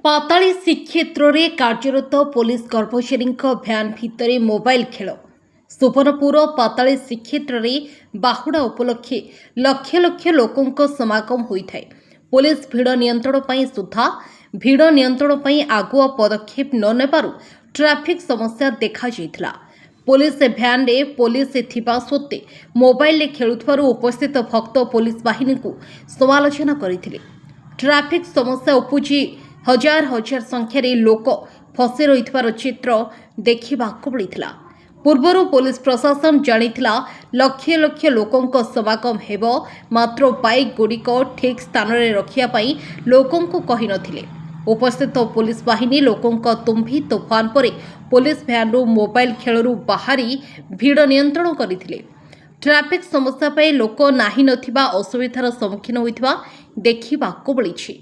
ପାତାଳୀ ଶ୍ରୀକ୍ଷେତ୍ରରେ କାର୍ଯ୍ୟରତ ପୋଲିସ କର୍ମଚାରୀଙ୍କ ଭ୍ୟାନ୍ ଭିତରେ ମୋବାଇଲ ଖେଳ। ସୁବର୍ଣ୍ଣପୁର ପାତାଳୀ ଶ୍ରୀକ୍ଷେତ୍ରରେ ବାହୁଡ଼ା ଉପଲକ୍ଷେ ଲକ୍ଷ ଲକ୍ଷ ଲୋକଙ୍କ ସମାଗମ ହୋଇଥାଏ। ପୋଲିସ ଭିଡ଼ ନିୟନ୍ତ୍ରଣ ପାଇଁ ସୁଦ୍ଧା ଭିଡ଼ ନିୟନ୍ତ୍ରଣ ପାଇଁ ଆଗୁଆ ପଦକ୍ଷେପ ନ ନେବାରୁ ଟ୍ରାଫିକ୍ ସମସ୍ୟା ଦେଖାଯାଇଥିଲା। ପୋଲିସ ଭ୍ୟାନ୍ରେ ପୋଲିସ ଥିବା ସତ୍ତ୍ୱେ ମୋବାଇଲରେ ଖେଳୁଥିବାରୁ ଉପସ୍ଥିତ ଭକ୍ତ ପୋଲିସ ବାହିନୀକୁ ସମାଲୋଚନା କରିଥିଲେ। ଟ୍ରାଫିକ୍ ସମସ୍ୟା ଉପୁଜି ହଜାର ହଜାର ସଂଖ୍ୟାରେ ଲୋକ ଫସି ରହିଥିବାର ଚିତ୍ର ଦେଖିବାକୁ ମିଳିଥିଲା। ପୂର୍ବରୁ ପୋଲିସ ପ୍ରଶାସନ ଜାଣିଥିଲା ଲକ୍ଷ ଲକ୍ଷ ଲୋକଙ୍କ ସମାଗମ ହେବ, ମାତ୍ର ବାଇକ୍ ଗୁଡ଼ିକ ଠିକ୍ ସ୍ଥାନରେ ରଖିବା ପାଇଁ ଲୋକଙ୍କୁ କହିନଥିଲେ। ଉପସ୍ଥିତ ପୋଲିସ ବାହିନୀ ଲୋକଙ୍କ ତୁମ୍ଭି ତୋଫାନ ପରେ ପୋଲିସ ଭ୍ୟାନ୍ରୁ ମୋବାଇଲ ଖେଳରୁ ବାହାରି ଭିଡ଼ ନିୟନ୍ତ୍ରଣ କରିଥିଲେ। ଟ୍ରାଫିକ୍ ସମସ୍ୟା ପାଇଁ ଲୋକ ନାହିଁ ନଥିବା ଅସୁବିଧାର ସମ୍ମୁଖୀନ ହୋଇଥିବା ଦେଖିବାକୁ ମିଳିଛି।